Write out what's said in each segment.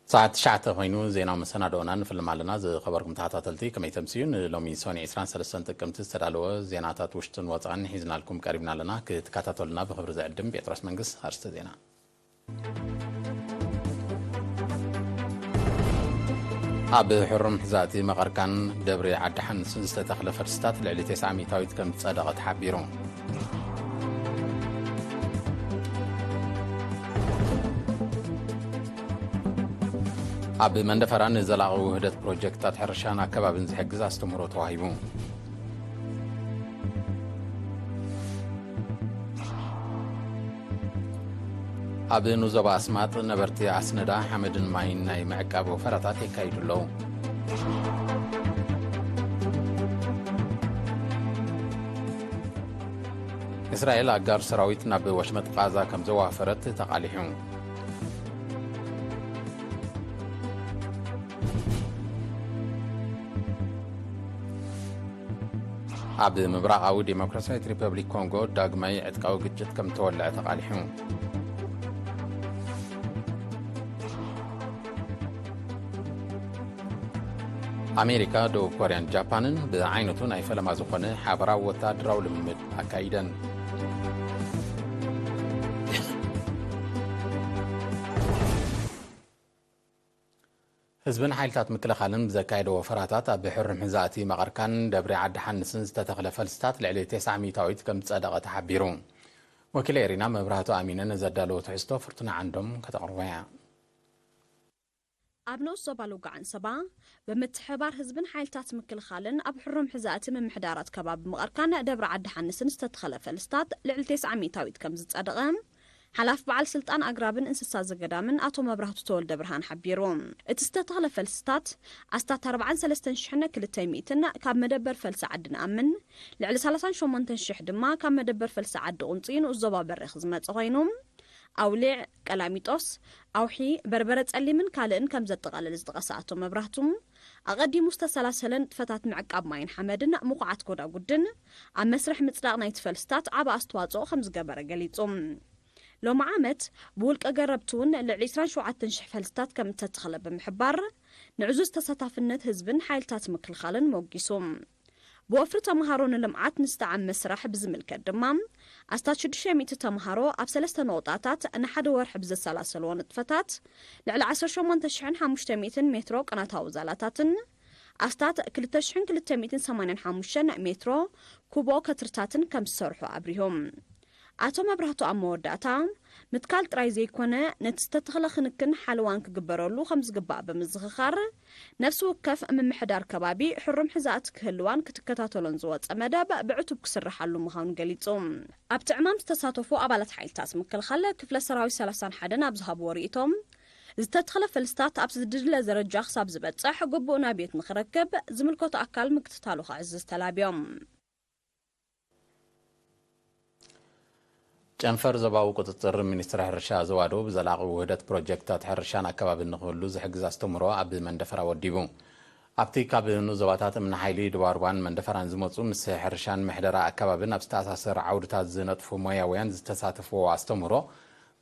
ሰዓት ትሽዓተ ኮይኑ ዜናዊ መሰናድኦና ንፍልም ኣለና። ዝኸበርኩም ተኸታተልቲ ከመይ ተምስዩ? ንሎሚ ሶኒ ዕስራን ሰለስተን ጥቅምቲ ዝተዳለወ ዜናታት ውሽጥን ወፃእን ሒዝናልኩም ቀሪብና ኣለና። ክትከታተሉና ብኽብሪ ዝዕድም ጴጥሮስ መንግስ። ኣርስተ ዜና። ኣብ ሕሩም ሕዛእቲ መቐርካን ደብሪ ዓዲ ሓንስን ዝተተኽለ ፈልስታት ልዕሊ ተስዓ ሚእታዊት ከም ዝጸደቐ ተሓቢሩ። ኣብ መንደፈራ ንዘላቒ ውህደት ፕሮጀክትታት ሕርሻን ኣከባብን ዝሕግዝ ኣስተምህሮ ተዋሂቡ። ኣብ ንዞባ ኣስማጥ ነበርቲ ኣስነዳ ሓመድን ማይን ናይ ምዕቃብ ወፈራታት የካይዱ ኣለዉ። እስራኤል ኣጋር ሰራዊት ናብ ወሽመጥ ቃዛ ከም ዘዋፈረት ተቓሊሑ። ኣብ ምብራቓዊ ዴሞክራሲያዊት ሪፐብሊክ ኮንጎ ዳግማይ ዕጥቃዊ ግጭት ከም ተወልዐ ተቓሊሑ። ኣሜሪካ፣ ደቡብ ኮርያን ጃፓንን ብዓይነቱ ናይ ፈለማ ዝኾነ ሓበራዊ ወታደራዊ ልምምድ ኣካይደን። ህዝብን ሓይልታት ምክልኻልን ብዘካየዶ ወፈራታት ኣብ ሕሩም ሕዛእቲ መቐርካን ደብሪ ዓዲ ሓንስን ዝተተኽለ ፈልስታት ልዕሊ ተስዓ ሚእታዊት ከም ዝጸደቐ ተሓቢሩ። ወኪል ኤሪና መብራህቱ ኣሚነ ንዘዳለዎ ትሕዝቶ ፍርቱና ዓንዶም ከተቕርቦ እያ። ኣብ ንኡስ ዞባ ሎጋዓን ሰባ ብምትሕብባር ህዝብን ሓይልታት ምክልኻልን ኣብ ሕሩም ሕዛእቲ ምምሕዳራት ከባቢ መቐርካን ደብሪ ዓዲ ሓንስን ዝተተኸለ ፈልስታት ልዕሊ ተስዓ ሚእታዊት ከም ዝጸደቐ ሓላፊ በዓል ስልጣን ኣግራብን እንስሳ ዘገዳምን ኣቶ መብራህቱ ተወልደ ብርሃን ሓቢሩ። እቲ ዝተተኽለ ፈልስታት ኣስታት ኣርባዓን ሰለስተን ሽሕን ክልተ ሚእትን ካብ መደበር ፈልሲ ዓዲ ንኣምን፣ ልዕሊ ሰላሳን ሸሞንተን ሽሕ ድማ ካብ መደበር ፈልሲ ዓዲ ቁንጺ ንኡስ ዞባ በሪኽ ዝመጸ ኮይኑ፣ ኣውሊዕ፣ ቀላሚጦስ፣ ኣውሒ፣ በርበረ ጸሊምን ካልእን ከም ዘጠቓለለ ዝጠቐሰ ኣቶ መብራህቱ፣ ኣቐዲሙ ዝተሰላሰለ ንጥፈታት ምዕቃብ ማይን ሓመድን ምኹዓት ጎዳጉድን ኣብ መስርሕ ምጽዳቕ ናይቲ ፈልስታት ዓቢ ኣስተዋጽኦ ከም ዝገበረ ገሊጹ። ሎሚ ዓመት ብውልቀ ገረብቲ እውን ልዕሊ ዕስራን ሸውዓተን ሽሕ ፈልስታት ከም እተተኽለ ብምሕባር፣ ንዕዙዝ ተሳታፍነት ህዝብን ሓይልታት ምክልኻልን ሞጊሱ። ብወፍሪ ተምሃሮ ንልምዓት ንዝተዓመ ስራሕ ብዝምልከት ድማ፣ ኣስታት ሽዱሽተ ሚእቲ ተምሃሮ ኣብ ሰለስተ ነቑጣታት ንሓደ ወርሒ ብዘሰላሰልዎ ንጥፈታት፣ ልዕሊ ዓሰርተ ሸሞንተ ሽሕን ሓሙሽተ ሚእትን ሜትሮ ቅናታዊ ዛላታትን ኣስታት ክልተ ሽሕን ክልተ ሚእትን ሰማንያን ሓሙሽተን ሜትሮ ኩቦ ከትርታትን ከም ዝሰርሑ ኣብሪሆም። ኣቶ መብራህቱ ኣብ መወዳእታ፣ ምትካል ጥራይ ዘይኮነ፣ ነቲ ዝተተኽለ ክንክን ሓለዋን ክግበረሉ ከም ዝግባእ ብምዝኽኻር፣ ነፍሲ ወከፍ ምምሕዳር ከባቢ ሕሩም ሕዛእቲ ክህልዋን ክትከታተሎን ዝወጸ መደብ ብዕቱብ ክስርሓሉ ምዃኑ ገሊጹ። ኣብቲ ዕማም ዝተሳተፉ ኣባላት ሓይልታት ምክልኻል ክፍለ ሰራዊት ሰላሳን ሓደን ኣብ ዝሃብዎ ርእይቶም፣ ዝተተኽለ ፈልስታት ኣብ ዝድለ ደረጃ ክሳብ ዝበጽሕ ግቡእ ናብየት ንኽረክብ ዝምልከቶ ኣካል ምክትታሉ ከዕዝዝ ተላብዮም። ጨንፈር ዞባዊ ቁጽጽር ሚኒስትሪ ሕርሻ ዞባ ደቡብ ዘላቒ ውህደት ፕሮጀክትታት ሕርሻን ኣከባብን ንኽህሉ ዝሕግዝ ኣስተምህሮ ኣብ መንደፈራ ወዲቡ። ኣብቲ ካብ ንኡስ ዞባታት እምኒ ሓይሊ፣ ዱባሩባን መንደፈራን ዝመጹ ምስ ሕርሻን ምሕደራ ኣከባብን ኣብ ዝተኣሳሰር ዓውድታት ዝነጥፉ ሞያውያን ዝተሳተፍዎ ኣስተምህሮ፣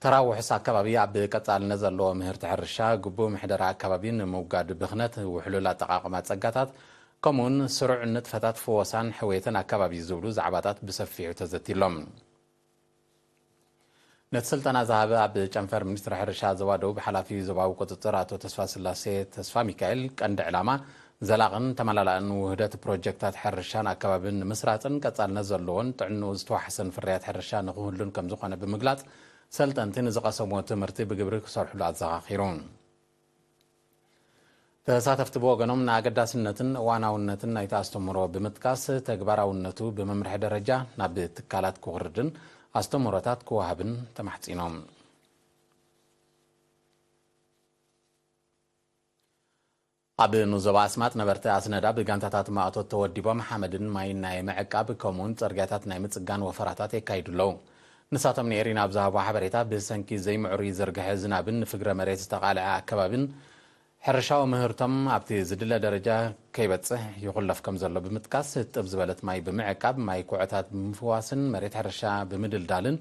ተራ ውሑስ ኣከባቢ ኣብ ቀጻልነት ዘለዎ ምህርቲ ሕርሻ፣ ግቡእ ምሕደራ ኣከባቢ ንምውጋድ ብኽነት፣ ውሕሉል ኣጠቓቕማ ጸጋታት፣ ከምኡውን ስሩዕ ንጥፈታት ፍወሳን ሕውየትን ኣከባቢ ዝብሉ ዛዕባታት ብሰፊሑ ተዘትይሎም። ነቲ ስልጠና ዝሃበ ኣብ ጨንፈር ሚኒስትሪ ሕርሻ ዞባ ደቡብ ሓላፊ ዞባዊ ቁጽጽር ኣቶ ተስፋስላሴ ተስፋ ሚካኤል፣ ቀንዲ ዕላማ ዘላቕን ተመላላእን ውህደት ፕሮጀክታት ሕርሻን ኣከባብን ንምስራጽን ቀጻልነት ዘለዎን ጥዕንኡ ዝተዋሕሰን ፍርያት ሕርሻ ንክህሉን ከም ዝኾነ ብምግላጽ፣ ሰልጠንቲ ንዝቐሰምዎ ትምህርቲ ብግብሪ ክሰርሕሉ ኣዘኻኺሩ። ተሳተፍቲ ብወገኖም ንኣገዳስነትን እዋናውነትን ናይቲ ኣስተምህሮ ብምጥቃስ፣ ተግባራውነቱ ብመምርሒ ደረጃ ናብ ትካላት ክውርድን ኣስተምህሮታት ክወሃብን ተማሕጺኖም። ኣብ ንኡስ ዞባ ኣስማጥ ነበርቲ ኣስነዳ ብጋንታታት ማእቶት ተወዲቦም ሓመድን ማይን ናይ ምዕቃብ ከምኡውን ጽርግያታት ናይ ምጽጋን ወፈራታት የካይዱ ኣለዉ። ንሳቶም ንኤሪና ኣብ ዝሃብዎ ሓበሬታ፣ ብሰንኪ ዘይምዕሩይ ዝርግሐ ዝናብን ንፍግረ መሬት ዝተቓልዐ ኣከባብን ሕርሻዊ ምህርቶም ኣብቲ ዝድለ ደረጃ ከይበጽሕ ይኹለፍ ከም ዘሎ ብምጥቃስ፣ ጥብ ዝበለት ማይ ብምዕቃብ፣ ማይ ኩዕታት ብምፍዋስን መሬት ሕርሻ ብምድልዳልን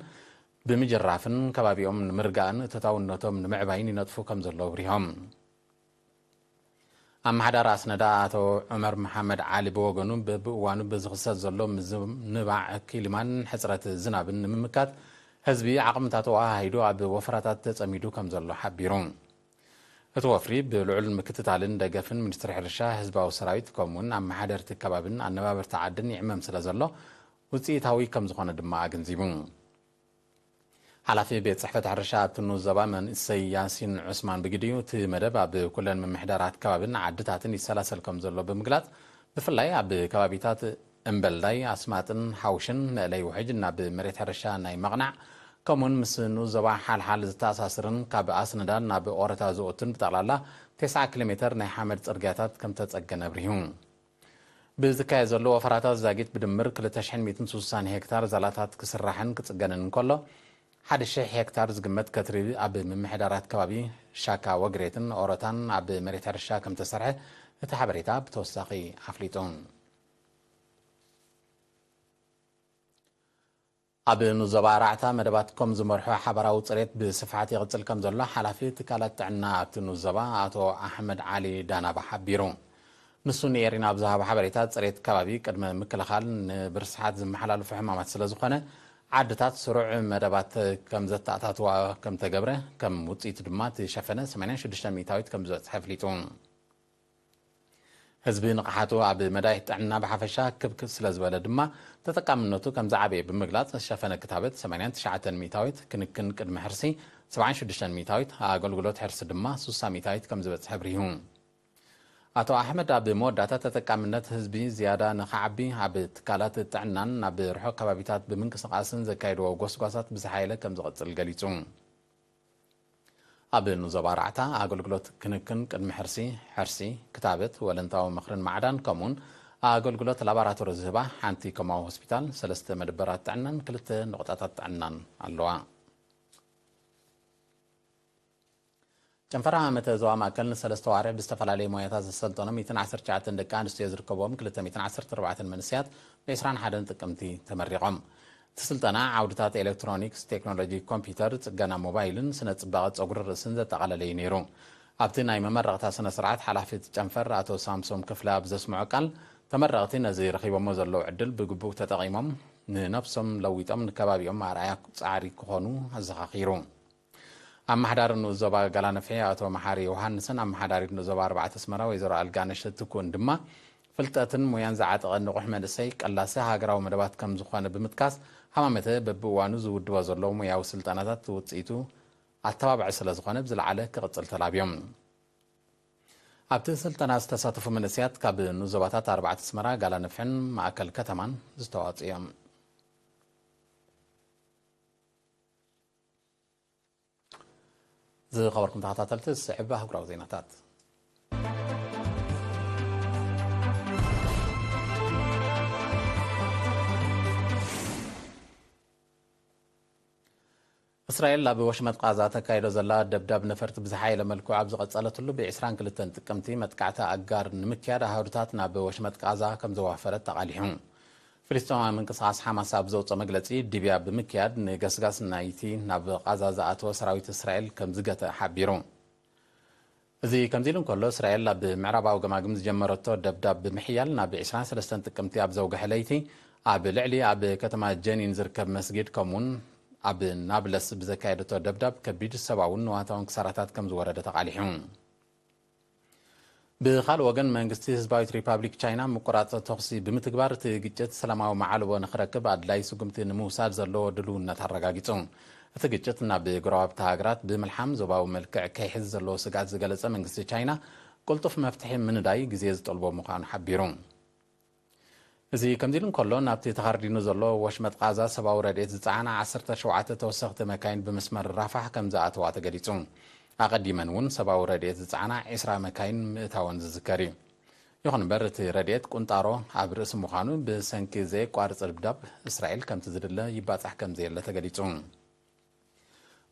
ብምጅራፍን ከባቢኦም ንምርጋእን እቶታውነቶም ንምዕባይን ይነጥፉ ከም ዘለዉ ኣብሪሆም። ኣመሓዳሪ ኣስነዳ ኣቶ ዑመር መሓመድ ዓሊ ብወገኑ፣ በብእዋኑ ብዝኽሰት ዘሎ ምዝንባዕ ክሊማን ሕጽረት ዝናብን ንምምካት፣ ህዝቢ ዓቕምታቱ ኣሃሂዱ ኣብ ወፈራታት ተጸሚዱ ከም ዘሎ ሓቢሩ። እቲ ወፍሪ ብልዑል ምክትታልን ደገፍን ሚኒስትሪ ሕርሻ፣ ህዝባዊ ሰራዊት፣ ከምኡ'ውን ኣመሓደርቲ ከባብን ኣነባበርቲ ዓድን ይዕመም ስለ ዘሎ፣ ውጽኢታዊ ከም ዝኾነ ድማ ኣገንዚቡ። ሓላፊ ቤት ጽሕፈት ሕርሻ ኣብቲ ንኡስ ዞባ መንእሰይ ያሲን ዑስማን ብግዲኡ፣ እቲ መደብ ኣብ ኩለን ምምሕዳራት ከባብን ዓድታትን ይሰላሰል ከም ዘሎ ብምግላጽ፣ ብፍላይ ኣብ ከባቢታት እምበልዳይ፣ ኣስማጥን ሓውሽን ንእለይ ውሕጅ ናብ መሬት ሕርሻ ናይ መቕናዕ፣ ከምኡውን ምስ ንኡስ ዞባ ሓልሓል ዝተኣሳስርን ካብ ኣስነዳ ናብ ኦረታ ዝእቱን ብጠቕላላ ተስዓ ኪሎ ሜተር ናይ ሓመድ ጽርግያታት ከም ተጸገነ ኣብሪሁ። ብዝካየድ ዘሎ ወፈራታት ዛጊት ብድምር ክልተ ሽሕን ሚእትን ስሳን ሄክታር ዛላታት ክስራሕን ክጽገንን እንከሎ፣ ሓደ ሽሕ ሄክታር ዝግመት ከትሪ ኣብ ምምሕዳራት ከባቢ ሻካ ወግሬትን ኦሮታን ኣብ መሬት ሕርሻ ከም ተሰርሐ እቲ ሓበሬታ ብተወሳኺ ኣፍሊጡ። ኣብ ንዞባ ኣርባዕተ መደባት ኮም ዝመርሖ ሓባራዊ ጽሬት ብስፍሓት ይቕጽል ከም ዘሎ ሓላፊ ትካላት ጥዕና ኣብቲ ንዞባ ኣቶ ኣሕመድ ዓሊ ዳናባ ሓቢሩ። ንሱ ንኤሪና ኣብ ዝሃቦ ሓበሬታ፣ ጽሬት ከባቢ ቅድመ ምክልኻል ንብርስሓት ዝመሓላለፉ ሕማማት ስለ ዝኾነ፣ ዓድታት ስሩዕ መደባት ከም ዘተኣታትዋ ከም ተገብረ፣ ከም ውጽኢቱ ድማ እቲ ሸፈነ ሰማንያን ሽዱሽተ ሚእታዊት ከም ዝበጽሐ ኣፍሊጡ። ህዝቢ ንቕሓቱ ኣብ መዳይ ጥዕና ብሓፈሻ ክብ ክብ ስለ ዝበለ ድማ፣ ተጠቃምነቱ ከም ዝዓበየ ብምግላጽ፣ ሸፈነ ክታበት ሰማንያን ትሽዓተን ሚእታዊት፣ ክንክን ቅድመ ሕርሲ ሰብዓን ሽዱሽተን ሚእታዊት፣ ኣገልግሎት ሕርሲ ድማ ስሳ ሚእታዊት ከም ዝበጽሐ ኣብሪሁ። ኣቶ ኣሕመድ ኣብ መወዳእታ፣ ተጠቃምነት ህዝቢ ዝያዳ ንኽዓቢ፣ ኣብ ትካላት ጥዕናን ናብ ርሑቕ ከባቢታት ብምንቅስቓስን ዘካየድዎ ጎስጓሳት ብዝሓየለ ከም ዝቕጽል ገሊጹ። ኣብ ንዞባ ኣርባዕተ ኣገልግሎት ክንክን ቅድሚ ሕርሲ፣ ሕርሲ፣ ክታበት፣ ወለንታዊ ምኽርን ማዕዳን፣ ከምኡውን ኣገልግሎት ላቦራቶሪ ዝህባ ሓንቲ ኮማዊ ሆስፒታል፣ ሰለስተ መደበራት ጥዕናን ክልተ ነቑጣታት ጥዕናን ኣለዋ። ጨንፈር ዓመተ ዞባ ማእከል ንሰለስተ ዋርሕ ብዝተፈላለየ ሞያታት ዘሰልጠኖም ሚእትን ዓሰርተ ትሽዓተን ደቂ ኣንስትዮ ዝርከብዎም ክልተ ሚእትን ዓሰርተ ኣርባዕተን መንእሰያት ብዕስራን ሓደን ጥቅምቲ ተመሪቖም። እቲ ስልጠና ዓውድታት ኤሌክትሮኒክስ፣ ቴክኖሎጂ ኮምፒውተር፣ ጽገና ሞባይልን ስነ ጽባቐ ጸጉሪ ርእስን ዘጠቓለለ እዩ ነይሩ። ኣብቲ ናይ መመረቕታ ስነ ስርዓት ሓላፊ እቲ ጨንፈር ኣቶ ሳምሶም ክፍለ ኣብ ዘስምዖ ቃል፣ ተመረቕቲ ነዚ ረኺቦሞ ዘለዉ ዕድል ብግቡእ ተጠቒሞም ንነብሶም ለዊጦም ንከባቢኦም ኣርኣያ ጻዕሪ ክኾኑ ኣዘኻኺሩ። ኣመሓዳሪ ንኡስ ዞባ ጋላነፍሒ ኣቶ መሓሪ ዮሃንስን ኣመሓዳሪት ንኡስ ዞባ ኣርባዕተ ኣስመራ ወይዘሮ ኣልጋነሽ ትኩእን ድማ፣ ፍልጠትን ሞያን ዝዓጠቐ ንቑሕ መንእሰይ ቀላሲ ሃገራዊ መደባት ከም ዝኾነ ብምጥቃስ፣ ሃማመተ በብእዋኑ ዝውድቦ ዘሎ ሞያዊ ስልጠናታት ውጽኢቱ ኣተባባዒ ስለ ዝኾነ ብዝለዓለ ክቕጽል ተላብዮም። ኣብቲ ስልጠና ዝተሳተፉ መንእሰያት ካብ ንኡስ ዞባታት ኣርባዕተ ኣስመራ፣ ጋላነፍሕን ማእከል ከተማን ዝተዋጽኡ እዮም። ዝኸበርኩም ተኸታተልቲ፣ ዝስዕብ ኣህጉራዊ ዜናታት። እስራኤል ኣብ ወሽመጥ ቃዛ ተካይዶ ዘላ ደብዳብ ነፈርቲ ብዝሓየለ መልክዑ ኣብ ዝቐጸለትሉ፣ ብ ዕስራን ክልተን ጥቅምቲ መጥቃዕቲ ኣጋር ንምክያድ ኣሃዱታት ናብ ወሽመጥ ቃዛ ከም ዘዋፈረት ተቓሊሑ። ፍልስጤማዊ ምንቅስቓስ ሓማስ ኣብ ዘውፅኦ መግለፂ፣ ድብያ ብምክያድ ንገስጋስ ናይቲ ናብ ቃዛ ዝኣተወ ሰራዊት እስራኤል ከም ዝገተ ሓቢሩ። እዚ ከምዚ ኢሉ እንከሎ፣ እስራኤል ኣብ ምዕራባዊ ገማግም ዝጀመረቶ ደብዳብ ብምሕያል፣ ናብ ዕስራን ሰለስተን ጥቅምቲ ኣብ ዘውግሐ ለይቲ፣ ኣብ ልዕሊ ኣብ ከተማ ጀኒን ዝርከብ መስጊድ፣ ከምኡውን ኣብ ናብለስ ብዘካየደቶ ደብዳብ፣ ከቢድ ሰብኣውን ንዋታውን ክሳራታት ከም ዝወረደ ተቓሊሑ። ብኻልእ ወገን፣ መንግስቲ ህዝባዊት ሪፓብሊክ ቻይና ምቁራጽ ተኹሲ ብምትግባር፣ እቲ ግጭት ሰላማዊ መዓልቦ ንኽረክብ ኣድላይ ስጉምቲ ንምውሳድ ዘለዎ ድልውነት ኣረጋጊጹ። እቲ ግጭት ናብ ጎረባብቲ ሃገራት ብምልሓም ዞባዊ መልክዕ ከይሕዝ ዘለዎ ስግኣት ዝገለጸ መንግስቲ ቻይና፣ ቅልጡፍ መፍትሒ ምንዳይ ግዜ ዝጠልቦ ምዃኑ ሓቢሩ። እዚ ከምዚ ኢሉ እንከሎ፣ ናብቲ ተኻርዲኑ ዘሎ ወሽመጥ ቃዛ ሰብኣዊ ረድኤት ዝጸዓና ዓሰርተ ሸውዓተ ተወሰኽቲ መካይን ብመስመር ራፋሕ ከም ዝኣተዋ ተገሊጹ። ኣቐዲመን እውን ሰብኣዊ ረድኤት ዝጸዓና ዕስራ መካይን ምእታወን ዝዝከር እዩ። ይኹን እምበር፣ እቲ ረድኤት ቁንጣሮ ኣብ ርእሲ ምዃኑ፣ ብሰንኪ ዘየቋርጽ ድብዳብ እስራኤል ከምቲ ዝድለ ይባጻሕ ከም ዘየለ ተገሊጹ።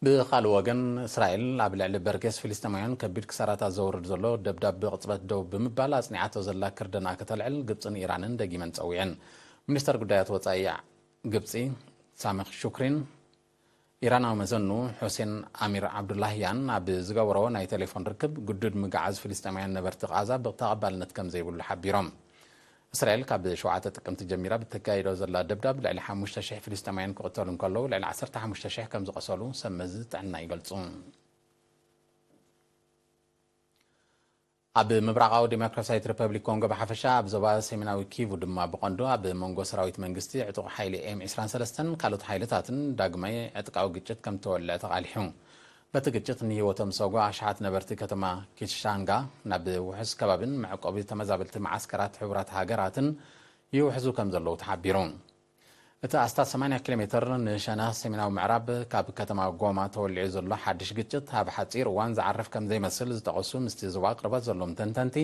ብኻልእ ወገን፣ እስራኤል ኣብ ልዕሊ በርጌስ ፍልስጤማውያን ከቢድ ክሳራታት ዘውርድ ዘሎ ደብዳብ ብቕጽበት ደው ብምባል ኣጽኒዓቶ ዘላ ክርደና ከተልዕል ግብጽን ኢራንን ደጊመን ጸዊዐን። ሚኒስተር ጉዳያት ወጻኢ ግብጺ ሳምሕ ሹክሪን ኢራናዊ መዘኑ ሑሴን ኣሚር ዓብዱላህያን ኣብ ዝገበሮ ናይ ቴሌፎን ርክብ፣ ግዱድ ምግዓዝ ፍልስጤማውያን ነበርቲ ቓዛ ብተቐባልነት ከም ዘይብሉ ሓቢሮም። እስራኤል ካብ ሸውዓተ ጥቅምቲ ጀሚራ ብተካይዶ ዘላ ደብዳብ፣ ልዕሊ ሓሙሽተ ሽሕ ፍልስጤማውያን ክቕተሉ እንከለዉ፣ ልዕሊ ዓሰርተ ሓሙሽተ ሽሕ ከም ዝቐሰሉ ሰብ መዚ ጥዕና ይገልጹ። ኣብ ምብራቓዊ ዴሞክራሲያዊት ሪፐብሊክ ኮንጎ ብሓፈሻ፣ ኣብ ዞባ ሰሜናዊ ኪቩ ድማ ብቐንዱ፣ ኣብ መንጎ ሰራዊት መንግስቲ፣ ዕጡቕ ሓይሊ ኤም ዕስራን ሰለስተን ካልኦት ሓይልታትን ዳግማይ ዕጥቃዊ ግጭት ከም ተወልዐ ተቓሊሑ። በቲ ግጭት ንህይወቶም ዝሰጉ ኣሽሓት ነበርቲ ከተማ ኪትሻንጋ ናብ ውሑስ ከባቢን መዕቆቢ ተመዛበልቲ መዓስከራት ሕቡራት ሃገራትን ይውሕዙ ከም ዘለዉ ተሓቢሩ። እቲ ኣስታት ሰማንያ ኪሎ ሜትር ንሸነኽ ሰሜናዊ ምዕራብ ካብ ከተማ ጎማ ተወሊዑ ዘሎ ሓድሽ ግጭት፣ ኣብ ሓጺር እዋን ዝዓርፍ ከም ዘይመስል ዝጠቐሱ ምስቲ ዞባ ቅርበት ዘለዎም ተንተንቲ፣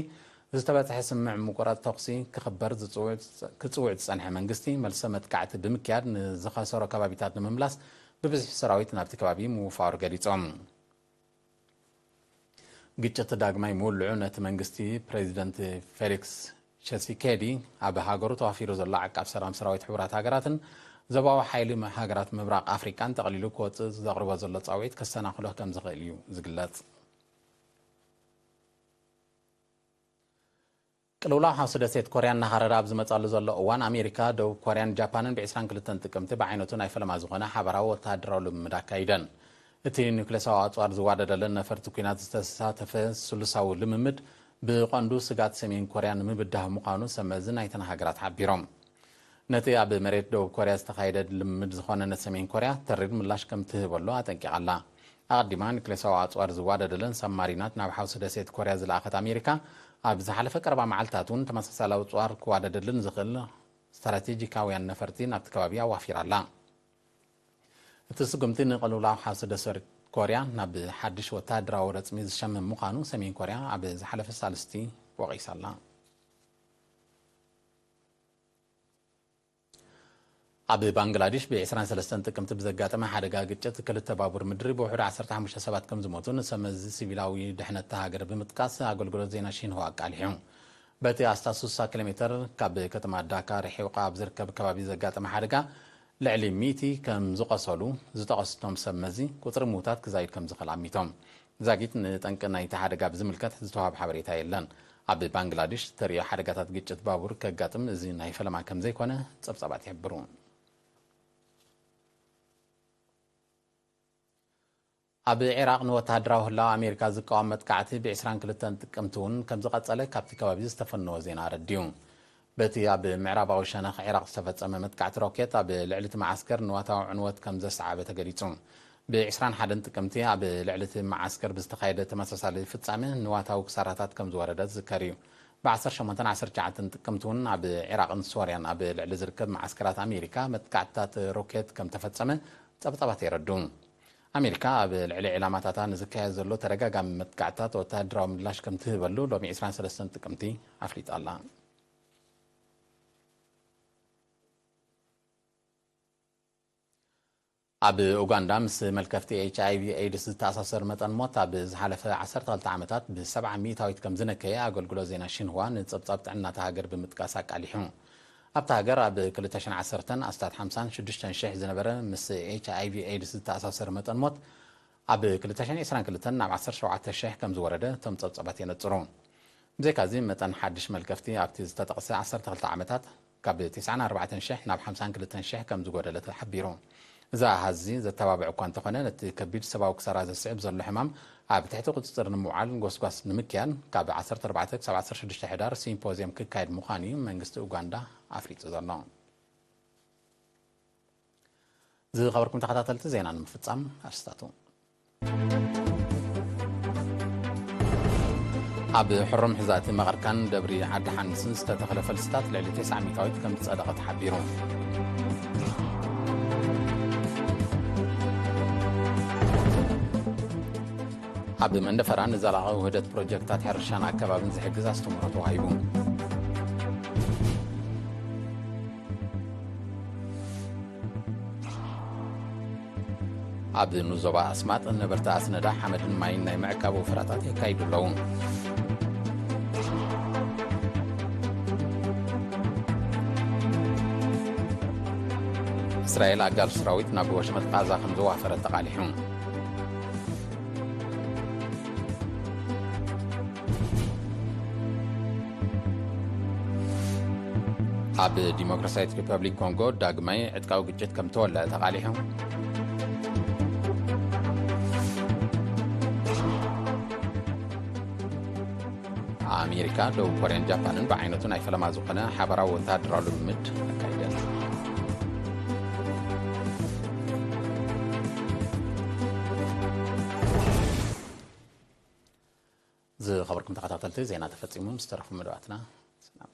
ዝተበጽሐ ስምምዕ ምቁራጽ ተኹሲ ክኽበር ዝጽውዕ-፣ ክጽውዕ ዝጸንሐ መንግስቲ፣ መልሰ መጥቃዕቲ ብምክያድ ንዝኸሰሮ ከባቢታት ንምምላስ ብብዝሒ ሰራዊት ናብቲ ከባቢ ምውፋሩ ገሊጾም። ግጭት ዳግማይ ምውልዑ፣ ነቲ መንግስቲ ፕሬዚደንት ፌሊክስ ሸሲኬዲ ኣብ ሃገሩ ተዋፊሩ ዘሎ ዓቃብ ሰላም ሰራዊት ሕቡራት ሃገራትን ዞባዊ ሓይሊ ሃገራት ምብራቕ ኣፍሪቃን ጠቕሊሉ ክወጽእ ዘቕርቦ ዘሎ ጻውዒት ከሰናኽሎ ከም ዝኽእል እዩ ዝግለጽ። ቅልውላው ሓውሲ ደሴት ኮርያ እናኸረረ ኣብ ዝመጻሉ ዘሎ እዋን፣ ኣሜሪካ፣ ደቡብ ኮርያን ጃፓንን ብዕስራን ክልተን ጥቅምቲ ብዓይነቱ ናይ ፈለማ ዝኾነ ሓባራዊ ወተሃደራዊ ልምምድ ኣካይደን። እቲ ኒውክሌሳዊ ኣጽዋር ዝዋደደለን ነፈርቲ ኲናት ዝተሳተፈ ስሉሳዊ ልምምድ፣ ብቐንዱ ስጋት ሰሜን ኮርያ ንምብዳህ ምዃኑ ሰብ መዚ ናይተን ሃገራት ሓቢሮም። ነቲ ኣብ መሬት ደቡብ ኮርያ ዝተኻየደ ልምምድ ዝኾነነ ሰሜን ኮርያ፣ ተሪር ምላሽ ከም ትህበሉ ኣጠንቂቓ ኣላ። ኣቐዲማ፣ ኒውክሌሳዊ ኣጽዋር ዝዋደደለን ሳብማሪናት ናብ ሓውሲ ደሴት ኮርያ ዝለኣኸት ኣሜሪካ፣ ኣብ ዝሓለፈ ቀረባ መዓልታት እውን ተመሳሳሊ ኣጽዋር ክዋደደለን ዝኽእል ስትራቴጂካውያን ነፈርቲ ናብቲ ከባቢ ኣዋፊራ ኣላ። እቲ ስጉምቲ ንቅልውላው ሓውሲ ደሴት ኮርያ ናብ ሓድሽ ወተሃደራዊ ረጽሚ ዝሸምም ምዃኑ ሰሜን ኮርያ ኣብ ዝሓለፈ ሳልስቲ ወቒሳ ኣላ። ኣብ ባንግላዴሽ ብ ዕስራን ሰለስተን ጥቅምቲ ብዘጋጠመ ሓደጋ ግጭት ክልተ ባቡር ምድሪ ብውሕዱ ዓሰርተ ሓሙሽተ ሰባት ከም ዝሞቱ ንሰብ መዚ ሲቪላዊ ድሕነት እታ ሃገር ብምጥቃስ ኣገልግሎት ዜና ሺንሁዋ ኣቃሊሑ። በቲ ኣስታት ስሳ ኪሎ ሜተር ካብ ከተማ ዳካ ርሒቑ ኣብ ዝርከብ ከባቢ ዘጋጠመ ሓደጋ ልዕሊ ሚእቲ ከም ዝቖሰሉ ዝጠቐሱ እቶም ሰብ መዚ፣ ቁጽሪ ምዉታት ክዛይድ ከም ዝኽእል ኣሚቶም። ዛጊት ንጠንቂ ናይቲ ሓደጋ ብዝምልከት ዝተዋህበ ሓበሬታ የለን። ኣብ ባንግላዴሽ ዝተርእዮ ሓደጋታት ግጭት ባቡር ከጋጥም እዚ ናይ ፈለማ ከም ዘይኮነ ጸብጻባት ይሕብሩ። ኣብ ዒራቕ ንወተሃደራዊ ህላወ ኣሜሪካ ዝቃወም መጥቃዕቲ ብዕስራን ክልተን ጥቅምቲ እውን ከም ዝቐጸለ ካብቲ ከባቢ ዝተፈነወ ዜና ኣረዲኡ። በቲ ኣብ ምዕራባዊ ሸነኽ ዒራቕ ዝተፈጸመ መጥቃዕቲ ሮኬት ኣብ ልዕሊ እቲ መዓስከር ንዋታዊ ዕንወት ከም ዘሰዓበ ተገሊጹ። ብ ዕስራን ሓደን ጥቅምቲ ኣብ ልዕሊ እቲ መዓስከር ብዝተኻየደ ተመሳሳሊ ፍጻመ ንዋታዊ ክሳራታት ከም ዝወረደ ዝዝከር እዩ። ብ ዓሰርተ ሸሞንተን ዓሰርተ ትሽዓተን ጥቅምቲ እውን ኣብ ዒራቕን ሶርያን ኣብ ልዕሊ ዝርከብ መዓስከራት ኣሜሪካ መጥቃዕትታት ሮኬት ከም ተፈጸመ ጸብጻባት የረድኡ። ኣሜሪካ ኣብ ልዕሊ ዕላማታታ ንዝካየድ ዘሎ ተደጋጋሚ መጥቃዕትታት ወተሃደራዊ ምላሽ ከም ትህበሉ ሎሚ ዕስራን ሰለስተን ጥቅምቲ ኣፍሊጣ ኣላ። ኣብ ኡጋንዳ ምስ መልከፍቲ ኤች ኣይ ቪ ኤድስ ዝተኣሳሰር መጠን ሞት ኣብ ዝሓለፈ ዓሰርተ ክልተ ዓመታት ብሰብዓ ሚእታዊት ከም ዝነከየ ኣገልግሎት ዜና ሽንህዋ ንጸብጻብ ጥዕና እታ ሃገር ብምጥቃስ ኣቃሊሑ። ኣብታ ሃገር ኣብ ክልተ ሽሕን ዓሰርተን ኣስታት ሓምሳን ሽዱሽተን ሽሕ ዝነበረ ምስ ኤች ኣይ ቪ ኤድስ ዝተኣሳሰር መጠን ሞት ኣብ ክልተ ሽሕን ዕስራን ክልተን ናብ ዓሰርተ ሸውዓተ ሽሕ ከም ዝወረደ እቶም ጸብጻባት የነጽሩ። ብዘይካዚ፣ መጠን ሓድሽ መልከፍቲ ኣብቲ ዝተጠቕሰ ዓሰርተ ክልተ ዓመታት ካብ ተስዓን ኣርባዕተን ሽሕ ናብ ሓምሳን ክልተን ሽሕ ከም ዝጎደለ ተሓቢሩ። እዚ ኣሃዝ እዚ ዘተባብዕ እኳ እንተኾነ፣ ነቲ ከቢድ ሰብኣዊ ክሳራ ዘስዕብ ዘሎ ሕማም ኣብ ትሕቲ ቁጽጽር ንምውዓል ጎስጓስ ንምክያድ ካብ ዓሰርተ ኣርባዕተ ክሳብ ዓሰርተ ሽዱሽተ ሕዳር ሲምፖዝየም ክካየድ ምዃኑ እዩ መንግስቲ ኡጋንዳ ኣፍሊጡ ዘሎ። ዝኸበርኩም ተኸታተልቲ፣ ዜና ንምፍጻም ኣርስታቱ። ኣብ ሕሩም ሕዛእቲ መቐርካን ደብሪ ዓዲ ሓንስን ዝተተኽለ ፈልስታት ልዕሊ ተስዓ ሚእታዊት ከም ዝጸደቐ ተሓቢሩ። ኣብ መንደፈራ ንዘላቒ ውህደት ፕሮጀክታት ሕርሻን ኣከባብን ዝሕግዝ ኣስተምህሮ ተዋሂቡ። ኣብ ንዞባ ኣስማጥ ነበርቲ ኣስነዳ ሓመድን ማይን ናይ ምዕቃብ ወፈራታት የካይዱ ኣለዉ። እስራኤል ኣጋር ሰራዊት ናብ ወሽመጥ ቃዛ ከም ዘዋፈረት ተቓሊሑ። ኣብ ዲሞክራሲያዊት ሪፐብሊክ ኮንጎ ዳግማይ ዕጥቃዊ ግጭት ከም ተወልዐ ተቓሊሑ። ኣሜሪካ፣ ደቡብ ኮርያን ጃፓንን ብዓይነቱ ናይ ፈለማ ዝኾነ ሓበራዊ ወታደራዊ ልምምድ ኣካይደን። ዝኸበርኩም ተኸታተልቲ፣ ዜና ተፈጺሙ። ምስ ተረፉ መደባትና ሰላም።